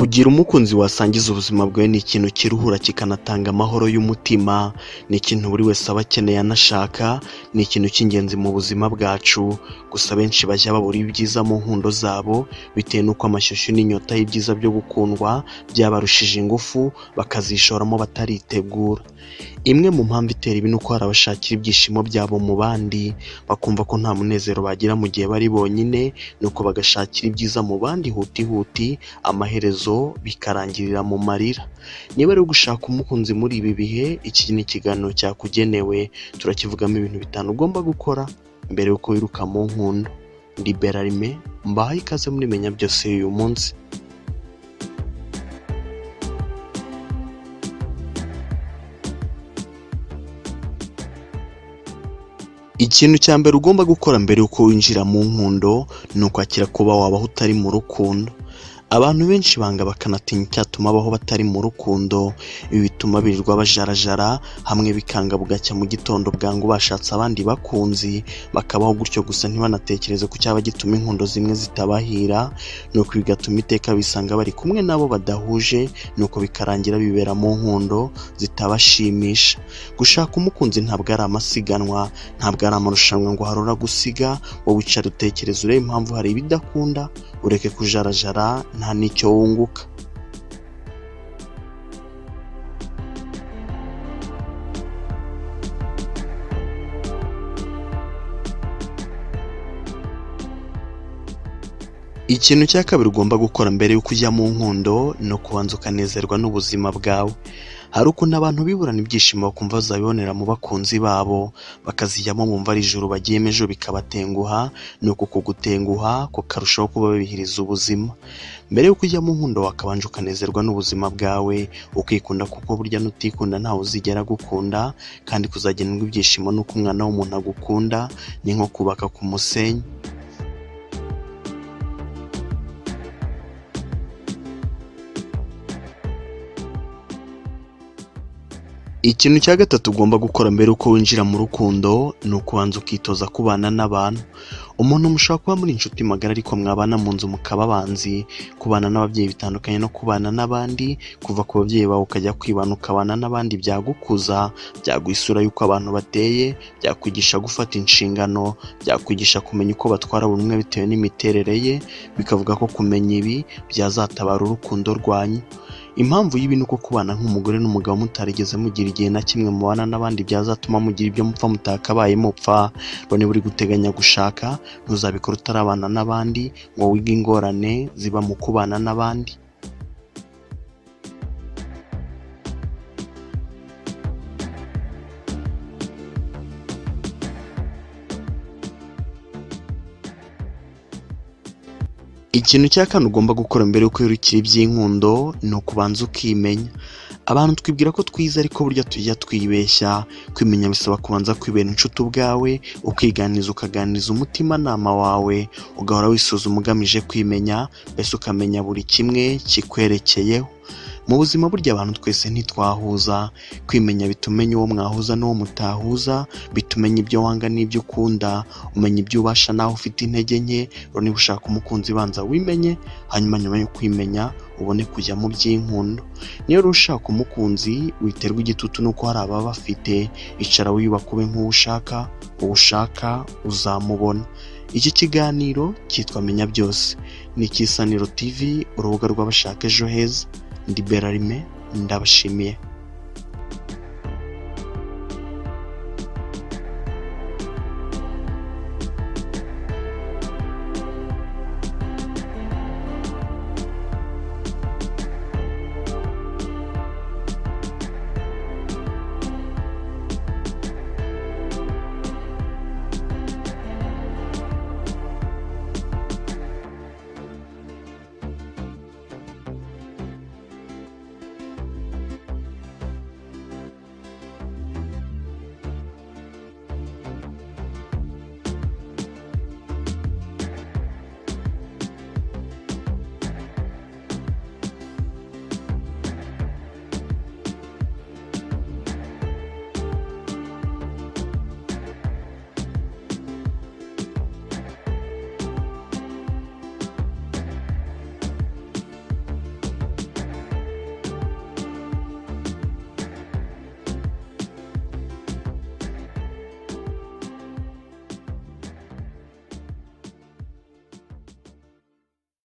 Kugira umukunzi wasangiza ubuzima bwawe ni ikintu kiruhura kikanatanga amahoro y'umutima, ni ikintu buri wese aba akeneye anashaka, ni ikintu cy'ingenzi mu buzima bwacu, gusa benshi bajya babura ibyiza mu nkundo zabo, bitewe n'uko amashyushyu n'inyota y'ibyiza byo gukundwa byabarushije ingufu, bakazishoramo bataritegura. Imwe mu mpamvu itera ibi ni uko hari abashakira ibyishimo byabo mu bandi, bakumva ko nta munezero bagira mu gihe bari bonyine, nuko bagashakira ibyiza mu bandi huti huti, amaherezo bikarangirira mu marira. Niba rero gushaka umukunzi muri ibi bihe, iki ni ikiganiro cyakugenewe, turakivugamo ibintu bitanu ugomba gukora mbere y'uko wiruka mu nkundo. Ndi Berarime, mbahaye ikaze muri Menya Byose y'uyu munsi. Ikintu cya mbere ugomba gukora mbere y'uko winjira mu nkundo, ni ukwakira kuba wabaho utari mu rukundo. Abantu benshi banga bakanatinya icyatuma babaho batari mu rukundo, ibi bituma birirwa bajarajara, hamwe bikanga bugacya mu gitondo bwangu bashatse abandi bakunzi, bakabaho gutyo gusa ntibanatekereze ku cyaba gituma inkundo zimwe zitabahira, nuko bigatuma iteka bisanga bari kumwe nabo badahuje, nuko bikarangira bibera mu nkundo zitabashimisha. Gushaka umukunzi ntabwo ari amasiganwa, ntabwo ari amarushanwa ngo harora gusiga, wowe wicara utekereze urebe impamvu hari ibidakunda, ureke kujarajara nta n'icyo wunguka. Ikintu cya kabiri ugomba gukora mbere y'uko ujya mu nkundo, ni ukubanza ukanezerwa n'ubuzima bwawe. Hari ukuntu abantu biburana ibyishimo bakumva bazabibonera mu bakunzi babo, bakazijyamo bumva ari ijuru bagiyemo ejo bikabatenguha, nuko uku gutenguha kukarushaho kubabihiriza ubuzima. Mbere y'uko ujya mu nkundo wakabanje ukanezerwa n'ubuzima bwawe, ukikunda kuko burya nutikunda ntawe uzigera agukunda, kandi kuzagenerwa ibyishimo n'uko umwana w'umuntu agukunda, ni nko kubaka ku musenyi. Ikintu cya gatatu ugomba gukora mbere y'uko winjira mu rukundo, ni ukubanza ukitoza kubana n'abantu. Umuntu mushobora kuba muri inshuti magara ariko mwabana mu nzu mukaba abanzi, kubana n'ababyeyi bitandukanye no kubana n'abandi, kuva ku babyeyi bawe ukajya kwibana ukabana n'abandi byagukuza, byaguha isura y'uko abantu bateye, byakwigisha gufata inshingano, byakwigisha kumenya uko batwara buri umwe bitewe n'imiterere ye, bikavuga ko kumenya ibi byazatabara urukundo rwanyu. Impamvu y'ibi ni uko kubana nk'umugore n'umugabo mutarigeze mugira igihe na kimwe mubana n'abandi byazatuma mugira ibyo mupfa mutakabaye mupfa. Rero niba uri guteganya gushaka, ntuzabikore utarabana n'abandi ngo wige ingorane ziba mu kubana n'abandi. Ikintu cya kane ugomba gukora mbere y'uko wirukira iby'inkundo, ni ukubanza ukimenya. Abantu twibwira ko twize ariko burya tujya twibeshya. Kwimenya bisaba kubanza kwibera inshuti ubwawe, ukiganiriza ukaganiriza umutimanama wawe, ugahora wisuzuma ugamije kwimenya, mbese ukamenya buri kimwe kikwerekeyeho. Mu buzima burya abantu twese ntitwahuza, kwimenya bituma umenya uwo mwahuza n'uwo mutahuza, bituma umenya ibyo wanga n'ibyo ukunda, umenya ibyo ubasha n'aho ufite intege nke, rero niba ushaka umukunzi banza wimenye, hanyuma nyuma yo kwimenya ubone kujya mu by'inkundo. Niba rero ushaka umukunzi witerwa igitutu n'uko hari ababa bafite, icara wiyubake ube nk'uwo ushaka, uwo ushaka uzamubona. Iki kiganiro cyitwa Menya Byose, ni icy'Isaniro TV, urubuga rw'abashaka ejo heza. Ndi Berarime, ndabashimiye.